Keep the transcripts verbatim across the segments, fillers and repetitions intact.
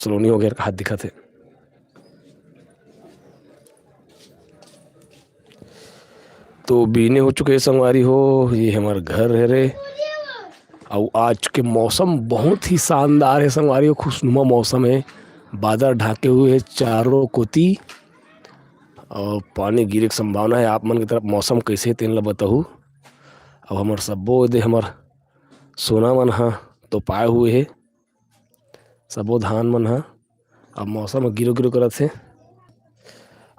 सलोनी हो गया, हाथ दिखत हे। तो बीने हो चुके हे संगवारी हो, ये हमर घर हरे। अउ आज के मौसम बहुत ही शानदार हे संगवारी हो, खुशनुमा मौसम हे, बादल ढाके हुए हे चारों कोती, अउ पानी गिरे के संभावना हे। आप मन के तरफ मौसम कैसे हे, तेन ला बताहू। अब हमर सब्बो दे हमर सोना मन ह तो पाए हुए हे, सबो धान मन ह। अब मौसम ह गिरो गिरो करत हे।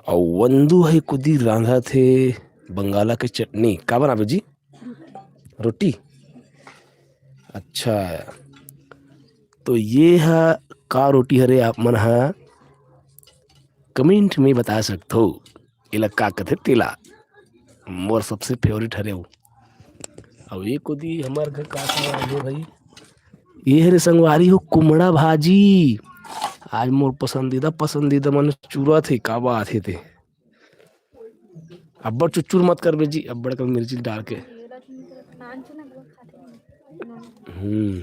अउ वंदू ह कुदी रांधत हे बंगाला के चटनी। का बनाबे जी? रोटी? अच्छा, तो ये ह का रोटी हरे, आप मन ह कमेंट में बता सकथो। एला का कथे तेला, मोर सबसे फेवरेट हरे वो। अब ये कोदी हमार घर का संगवारी हो भाई, ये हरे संगवारी हो कुमड़ा भाजी। आज मोर पसंदीदा, पसंदीदा मन चूरा थे, का बात हे ते। अब्बड़ चुचुर मत करबे जी, अब्बड़ कन मिर्ची डाल के। हम्म।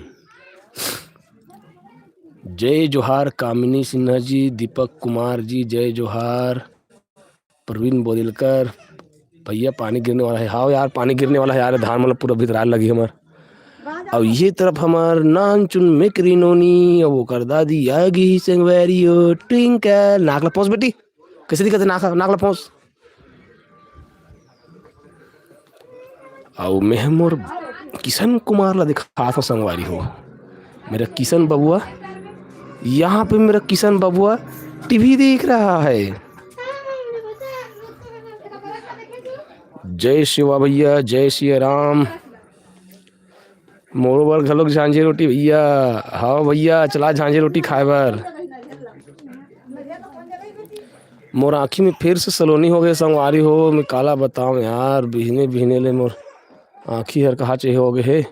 जय जोहार कामिनी सिन्हा जी, दीपक कुमार जी, जय जोहार। प्रवीण बोदिलकर, भैया पानी गिरने वाला है। हाँ यार, पानी गिरने वाला है यार, धान मतलब पूरा भितराए लगी हमर। अउ ये तरफ हमर नानचुन मेकरी नोनी, अउ ओकर दादी आ गी संगवारी हो, ट्विंकल। नाक ला पोंछ बेटी, कैसे दिखत हे नाक, नाक ला पोंछ। अउ मैं मोर किशन कुमार ला दिखात हूँ संगवारी हो, मेरा किशन बबुआ, यहाँ पे मेरा किशन बबुआ टीवी देख रहा है। जय शिवा भैया, जय श्री राम। मोरो बर घलोक झांझे रोटी भैया। हाँ भैया, चला झांझे रोटी खाए बर। मोर आँखी में फिर से सलोनी हो गए संगवारी हो, मैं काला बताऊँ यार, बिहने बिहने ले मोर आँखी हर कहा चेहे हो गए हे,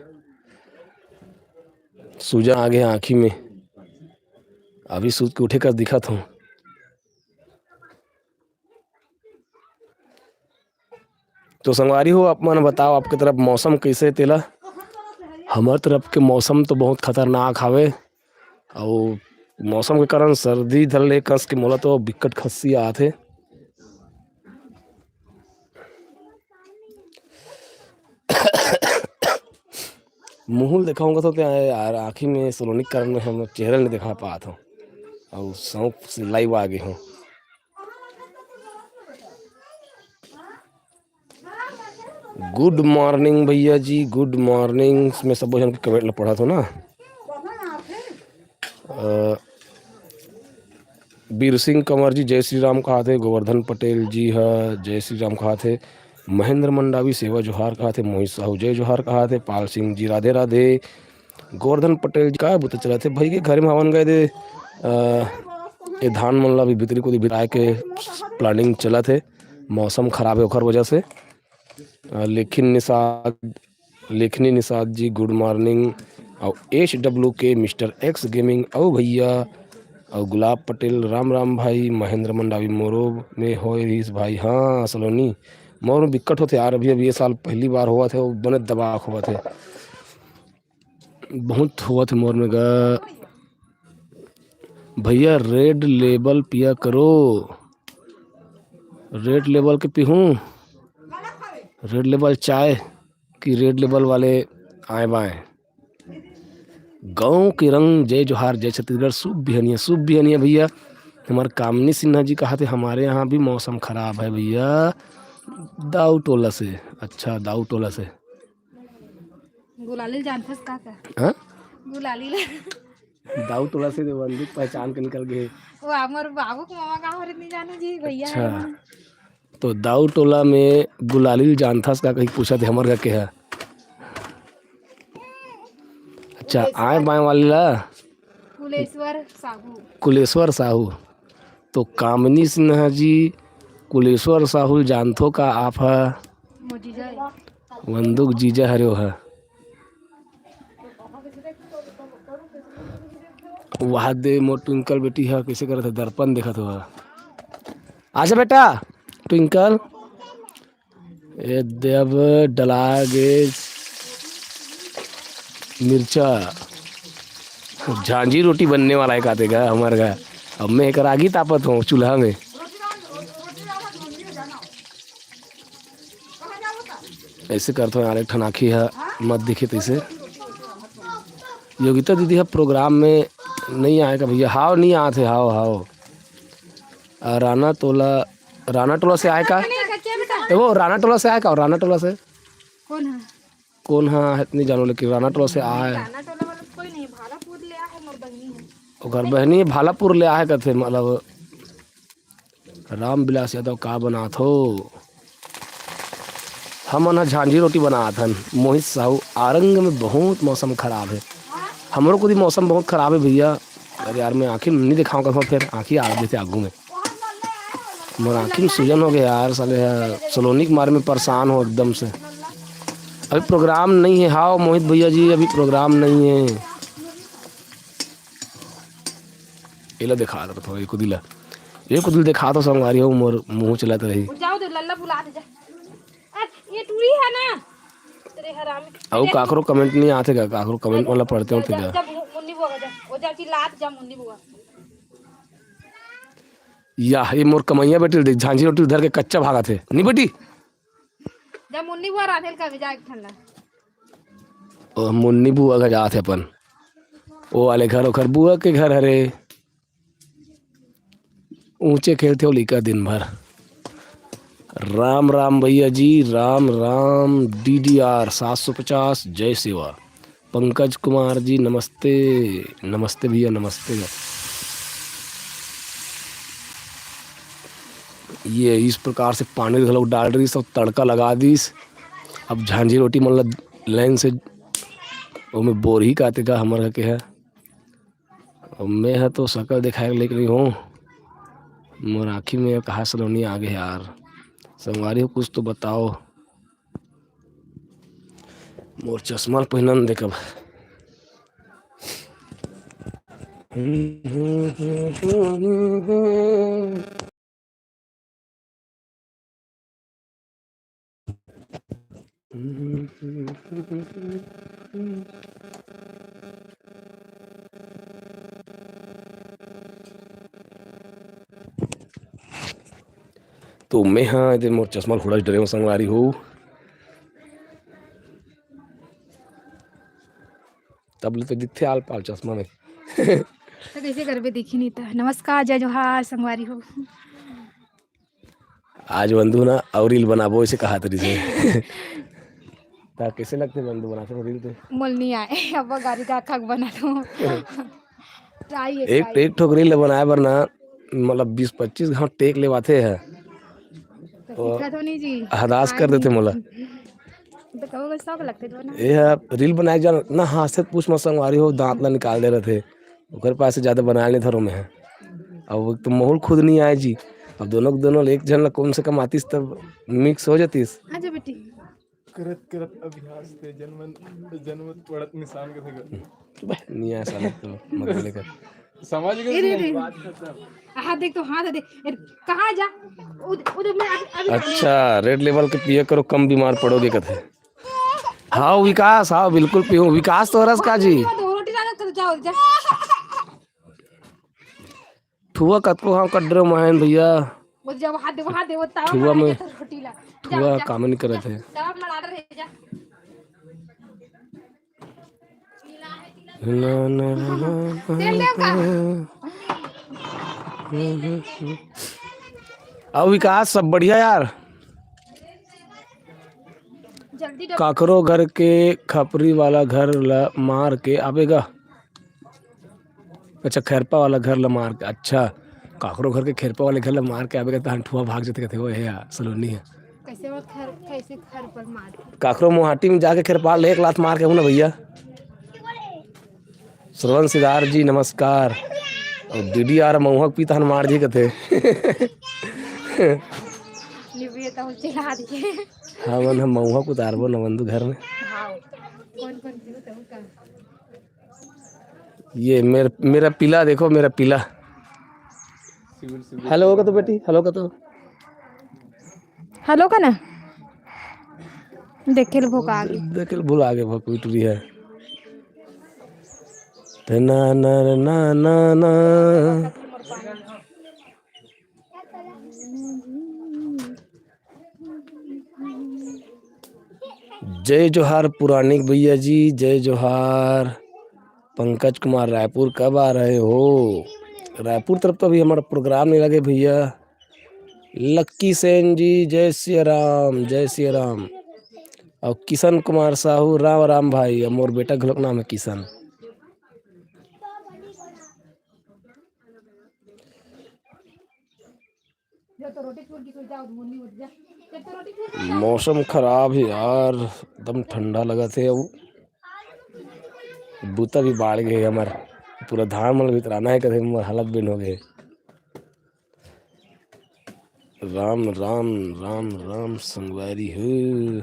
सूजन आ गए आँखी में। अभी सूत के उठे कस दिखत हूँ। तो संगवारी हो, आप मन बताओ, आपके तरफ मौसम कैसे हे तेला? हमर तरफ के मौसम तो बहुत खतरनाक हवे, अउ मौसम के कारण सर्दी धर ले कस के मोला तो बिकट खस्सी आत हे। मुँह ल देखाऊंगा तो क्या है यार, आँखी में सलोनी के कारण मैं हम चेहरा नहीं दिखा पात हूँ, अउ शौक से लाइव आ गए हूँ। गुड मॉर्निंग भैया जी, गुड मॉर्निंग। मैं सबो झन के कमेंट ल पढ़त हूँ ना। अ, बीर सिंह कंवर जी जय श्री राम कहाथे, गोवर्धन पटेल जी ह जय श्री राम कहाथे, महेंद्र मंडावी सेवा जोहार कहाथे, मोहित साहू जय जोहार कहाथे, पाल सिंह जी राधे राधे, गोवर्धन पटेल जी का बुता चलत हे भाई के घर में हवन गए दे, अ, ए धान मन ला भी भीतरी कोती भिताए के प्लानिंग चलत हे, मौसम खराब हे ओखर वजह से। अ, लेखिन निषाद, लेखनी निषाद जी गुड मॉर्निंग, अउ एच डब्ल्यू के मिस्टर एक्स गेमिंग, अउ भैया, अउ गुलाब पटेल, राम राम भाई, महेंद्र मंडावी मोरो में होए रहीस भाई, हाँ सलोनी, मोर में बिक्कट होथे यार, अभी अभी ये साल पहली बार होवत हे, वो बने दबाक होवत हे, बहुत होवत हे मोर में गा। भैया रेड लेबल पिया करो, रेड लेबल के पीहूँ, रेड लेबल चाय कि रेड लेबल वाले आए बाएँ। गाँव के रंग, जय जोहार, जय छत्तीसगढ़, शुभ बिहनिया, शुभ बिहनिया भैया। हमार कामिनी सिन्हा जी कहाथे, हमारे यहाँ भी मौसम खराब है भैया, दाऊ टोला से। अच्छा, दाऊ टोला से। गुलाली ल जानथस का का? हाँ? गुलाली ल। दाऊ टोला से देवंदित पहचान के निकल गए। वो हमर बाबू के मामा का हरे नहीं जानो जी, भैया अच्छा। हरे। तो दाऊ टोला में गुलाली ल जानथस का कहीं पूछत हे हमर घर के है। अच्छा, आए बाएं वाली ला? कुलेश्वर साहू। कुलेश्वर साहू। तो कामिनी सिन्हा जी, कुलेश्वर साहू ल जानथो का आप ह? मोर जीजा। वंदुक जीजा हरे ओह। वहा दे मोर ट्विंकल बेटी ह, कैसे करत हे, दर्पण देखत हो। आजा बेटा, ट्विंकल। ए दे अब डला गे मिर्चा। झांझी रोटी बनने वाला है, कहते का हमारे का। अब मैं एकर आगी तापत हूँ चूल्हा में। ऐसे करत हूँ यार, एक ठन आँखी ह मत दिखे तैसे। योगिता दीदी ह प्रोग्राम में नहीं आए का भैया? हाव, नहीं आत हे, हाव, हाव। आ, राना टोला, राना टोला से आए का? ए, वो राना टोला से आए का? राना टोला से? कौन है? कौन है, नहीं जानो, लेकिन राना टोला से आए। राना टोला वाला कोई नहीं, भालापुर ले आए, मोर बहिनी है। ओकर बहिनी भालापुर ले आए कथे, मतलब। रामविलास यादव का बनात हो? हमन ह झांझी रोटी बनात हन। मोहित साहू, आरंग में बहुत मौसम खराब है। हमरो कोती मौसम बहुत खराब है भैया। अरे यार, मैं आँखी नहीं दिखाऊँ कसम, फिर आँखी आ जैसे आगू में। मोर आँखी में सूजन हो गया यार, साले ह सलोनी के मारे में परेशान हो एकदम से। अभी प्रोग्राम नहीं है। हाव मोहित भैया जी, अभी प्रोग्राम नहीं है। एला दिखा दो थोड़ा, ये कुदिला, ये कुदिल दिखा दो संगवारी हो, मोर मुंह चलत रही। जाओ दे, लल्ला बुला दे जा। आज ये टूरी है ना, तेरे हरामी। अउ काकरो कमेंट नहीं आते का? काकरो कमेंट वाला पढ़ते होते जा, का? जा, मु-, मुन्नी बुआ का जा। ओ जा, चिल्लात जा, मुन्नी बुआ। या, ये मोर कमैया बेटी देख, झांझी रोटी धर के कच्चा भागत हे। नहीं बेटी? जा, मुन्नी बुआ राधेल का भी जा एक ठंडा। ओ, मुन्नी बुआ का जात हे अपन। ओ वाले घर, ओखर बुआ के घर हरे। ऊंचे खेलथे ओ लइका दिन भर। राम राम भैया जी, राम राम। डीडीआर सात सौ पचास, जय सेवा। पंकज कुमार जी, नमस्ते। नमस्ते भैया, नमस्ते। ये इस प्रकार से पानी घलोक डाल रही, सब तड़का लगा दीस। अब झांझी रोटी मन ल लाइन से ओमे बोरही काते का हमर के है। अब मैं ह तो शकल दिखाए के लेके नहीं हूँ, मोर आँखी में कहाँ सलोनी आ गए यार। संगवारी हो, कुछ तो बताओ। मोर चश्मा ल पहिनन दे कब। तो मैं हाँ, एदे मोर चश्मा ल हुड़ा डरे हूँ संगवारी हो। तब ले तो दिखथे आल पाल चश्मा में। तो कैसे करबे, दिखी नहीं था। नमस्कार, जय जोहार, संगवारी हो। आज बंधु ना अउ रील बनाबो, इसे कहा तरी से। ता कैसे लगथे बंधु बनाथे रील ते? मोल नहीं आए, अब गाड़ी का खक बना दो। ट्राई है, एक, ट्राई। एक ठोक रील बनाए बर ना, मतलब बीस पच्चीस घंट टेक लेवाथे है। तो सीखा तो नहीं जी। हदास कर देथे मोला। तो कहो बस शौक लगथे तो ना। ये है, रील बनाए जा ना, हाथ से पूछ मत संगवारी हो, दांत ला निकाल दे रहे थे। ओकर पास से ज्यादा बनाए नहीं धरो मैं। अब तो माहौल खुद नहीं आए जी। अब दोनों के दोनों एक झन ला कम से कम आतिस तब मिक्स हो जातिस। आजा बेटी। करत करत अभ्यास ते जन्म, जन्म पड़त निशान के थे। बह, नहीं आया साला तो, मत बोले कर। समझ गए ये रे, तुम? रे। बात खत्म। हाथ देख तो, हाथ देख। ए, कहाँ जा? उध-, उधर मैं अभी, अभी अच्छा, रेड लेबल के पिया करो, कम बीमार पड़ोगे कथे। हाँ विकास, हाँ बिल्कुल पीऊँ। विकास तो रस का जी। रोटी डालो, चल जाओ, जा। ठुआ कतको हाँ कट रहे महन भैया। वो जब हाथ दे, हाथ दे, वो तावा ठुआ मरा में, गया था रोटी ला। जा, ठुआ जा, काम नहीं करत जा, है। तावा मरा रहे, जा। ना, ना, ना, ना, तेल देव का? ना। अउ विकास, सब बढ़िया यार? जल्दी डब- काकरो घर के खपरी वाला घर ला मार के आबेगा। अच्छा, खेरपा वाला घर ला मार के, अच्छा, काकरो घर के खेरपा वाले घर ला मार के आबेगा, तहन ठुआ भाग जते कथे, "ओ हे या, सलोनी है।" कैसे वो खर, कैसे खर पर मार के? काकरो मोहाटी में जाके खेरपा ले एक लात मार के हूँ ना भैया। श्रवण सिद्धार्थ जी, नमस्कार। और डीडीआर महुआ पीता हन मार जी कथे। निबे तो चिल्ला दिए। हाँ, मन हम महुआ उतारबो नवंदु घर में। हाँ। कौन, कौन पीऊ तो का? ये मेर-, मेरा पीला देखो, मेरा पीला। हेलो का तो बेटी, हेलो का तो। हेलो का ना? देखे ल भोका आगे। देखे ल भुला गे भकुई टुरी है। तना नर ना ना ना। जय जोहार पुराणिक भैया जी, जय जोहार। पंकज कुमार, रायपुर कब आ रहे हो? रायपुर तरफ तो अभी हमारा प्रोग्राम नहीं लगे भैया। लक्की सेन जी, जय सिया राम, जय सिया राम। और किशन कुमार साहू, राम राम भाई, और मोर बेटा घलोक नाम है किशन। मौसम खराब है यार, एकदम ठंडा लगत है। अउ बूता भी बाढ़ गए हमार, पूरा धान मन ल वितराना है, कथे मोर हालत बेन हो गए। राम राम राम राम संगवारी हो।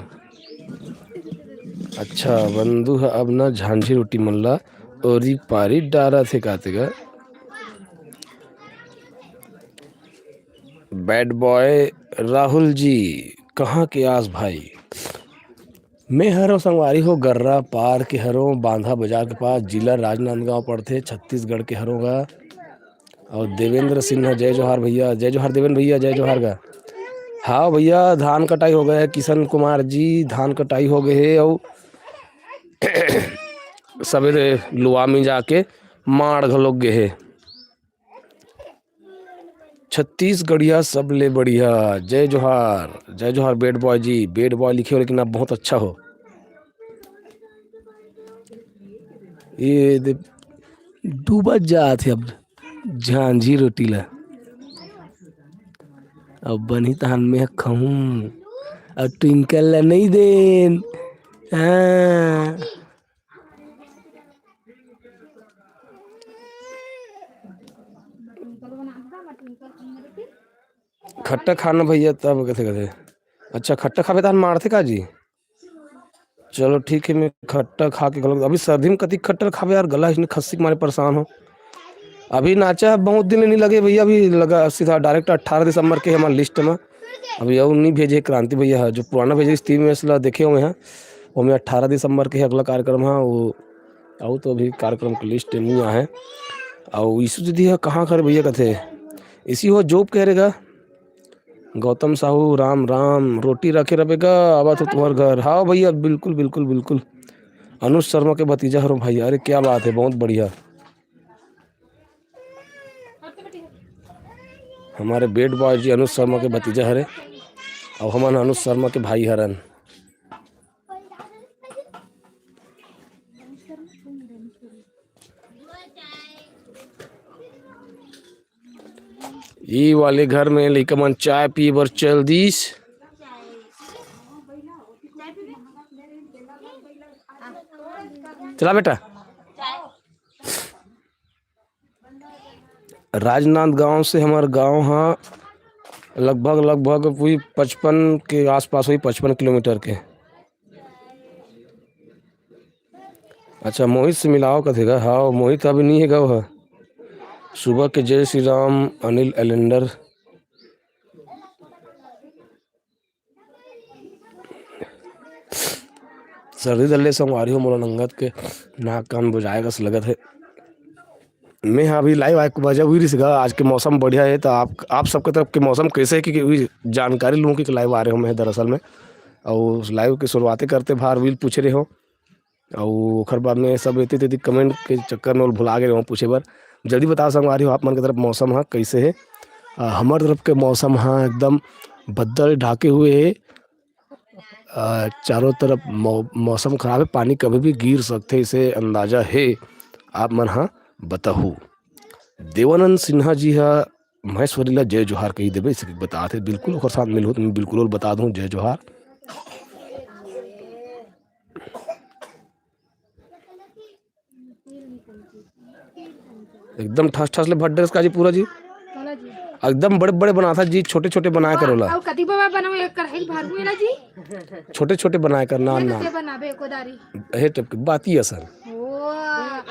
अच्छा, बंधु ह अब न झांझी रोटी मन ला ओरी पारी डारत हे काते गा। बैड बॉय राहुल जी, कहाँ के आस भाई? मैं हरों संगवारी हो, गर्रा पार के हरों, बांधा बाजार के पास, जिला राजनांदगांव पड़थे, छत्तीसगढ़ के हरों गा। और देवेंद्र सिन्हा, जय जोहार भैया, जय जोहार देवेंद्र भैया, जय जोहार गा। हाँ भैया, धान कटाई हो गए है, किशन कुमार जी, धान कटाई हो गए है। और सबेरे लुआ में जाके माड़ घलोक गे है। छत्तीसगढ़िया सबले बढ़िया। जय जोहार, जय जोहार बेड बॉय जी। बेड बॉय लिखे हो लेकिन आप बहुत अच्छा हो। ये दे, डूबत जात है अब झांझी रोटी ला। अब बनी तहान में खाऊं, अब ट्विंकल ला नहीं देन। हाँ। खट्टा खाना भैया, तब कथे कथे। अच्छा, खट्टा खाबे तहन मारथे का जी? चलो ठीक है, मैं खट्टा खा के गलत, अभी सर्दी में कति खट्टा खाबे यार, गला इसने खस्सी के मारे परेशान हो। अभी नाचा है, बहुत दिन नहीं लगे भैया, अभी लगा सीधा डायरेक्ट अट्ठारह दिसंबर के हमारे लिस्ट में। अभी और नहीं भेजे क्रांति भैया है, जो पुराना भेजे इस तीन में से ला देखे हुए हैं, वो में अट्ठारह दिसंबर के अगला कार्यक्रम है वो। और तो अभी कार्यक्रम के लिस्ट नहीं आया है। और यीशु दीदी है कहाँ घर भैया कथे? इसी हो जॉब कह रहेगा। गौतम साहू, राम राम, रोटी रखे रहे गा, आवा तो तुम्हार घर। हाँ भैया, बिल्कुल, बिल्कुल, बिल्कुल। अनुज शर्मा के भतीजा हरो भाई, अरे क्या बात है, बहुत बढ़िया। हमारे बेड बॉय जी अनुज शर्मा के भतीजा हरे, और हमन अनुज शर्मा के भाई हरन। ई वाले घर में लइका मन चाय पिए बर चल दिस। चला बेटा। राजनांदगांव से हमर गांव ह लगभग, लगभग वही पचपन के आसपास होही, पचपन किलोमीटर के। अच्छा, मोहित से मिलाओ कथे गा? हाँ, मोहित अभी नहीं है गा, वह सुबह के जय श्री राम, अनिल एलेंडर। सर्दी दल्ले संगवारी हो, मोला नंगत के नाक कान बुझाए कस लगत है। मैं हाँ अभी लाइव आए के वजह हुई रही गा, आज के मौसम बढ़िया है, तो आप, आप सबके तरफ के मौसम कैसे है, क्योंकि वही जानकारी लूँ कि लाइव आ रहे हो मैं दरअसल में। और लाइव के शुरुआतें करते भार वील पूछ रहे हो, और ओखर बाद में सब एती तेती कमेंट के चक्कर में भुला गए रहो पूछे बर। जल्दी बताओ संगवारी हो, आप मन के तरफ मौसम हा कैसे है? आ, हमर तरफ के मौसम हा एकदम बदल ढाके हुए है। आ, चारों तरफ मौ-, मौसम खराब है, पानी कभी भी गिर सकते, इसे अंदाजा है। आप मन हा बताहू। देवानंद सिन्हा जी हा महेश्वरी ला जय जोहार कही देबे, इसे बता थे बिल्कुल ओकर साथ मिलहू तो मैं बिल्कुल और बता दूँ जय जोहार। एकदम ठस ठस ले भर डरेस का जी पूरा जी। काला जी। एकदम बड़े बड़े बनाथा जी, छोटे छोटे बनाया करो ला। अउ कति बड़ा बनाओ, एक कढ़ाई भर हुए ना जी। छोटे छोटे बनाया कर, नान ये तो नान। ते बनाबे एको दारी। हे टपके बाती असन। ओ,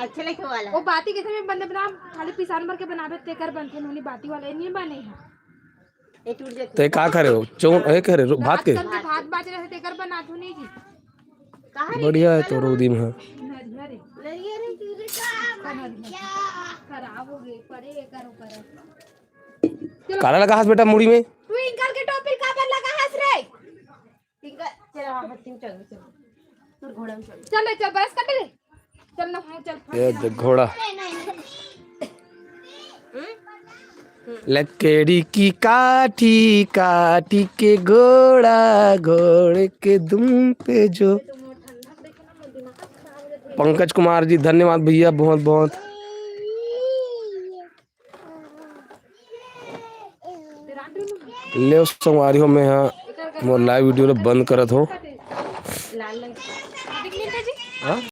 अच्छे लगे वाला। ओ बाती कैसे में बंदे बना, खाली पिसान भर के बनाबे, तेकर बनथे नोनी बाती वाला, ये नहीं बने है। ये टूट जाते। ते का करे हो? चौन, ए करे रो-, भात के? आजकल के भात बाज रहे, तेकर बनाथो नहीं जी। बढ़िया है तोरो दिमाग। काला लगा हस बेटा मुड़ी में? तू इनकर के टोपी काबर लगा हस रे? इनकर चल, हाँ, बत्ती में चल, चल। तू घोड़ा में चल। चल, चल, बस कट ले। चल ना, हाँ, चल, ये देख घोड़ा। लकड़ी की काठी, काठी के घोड़ा, घोड़े के दुम पे जो। पंकज कुमार जी, धन्यवाद भैया, बहुत बहुत। ले संगवारी हो, मैं हा मोर लाइव वीडियो ला बंद करत हो। हाँ?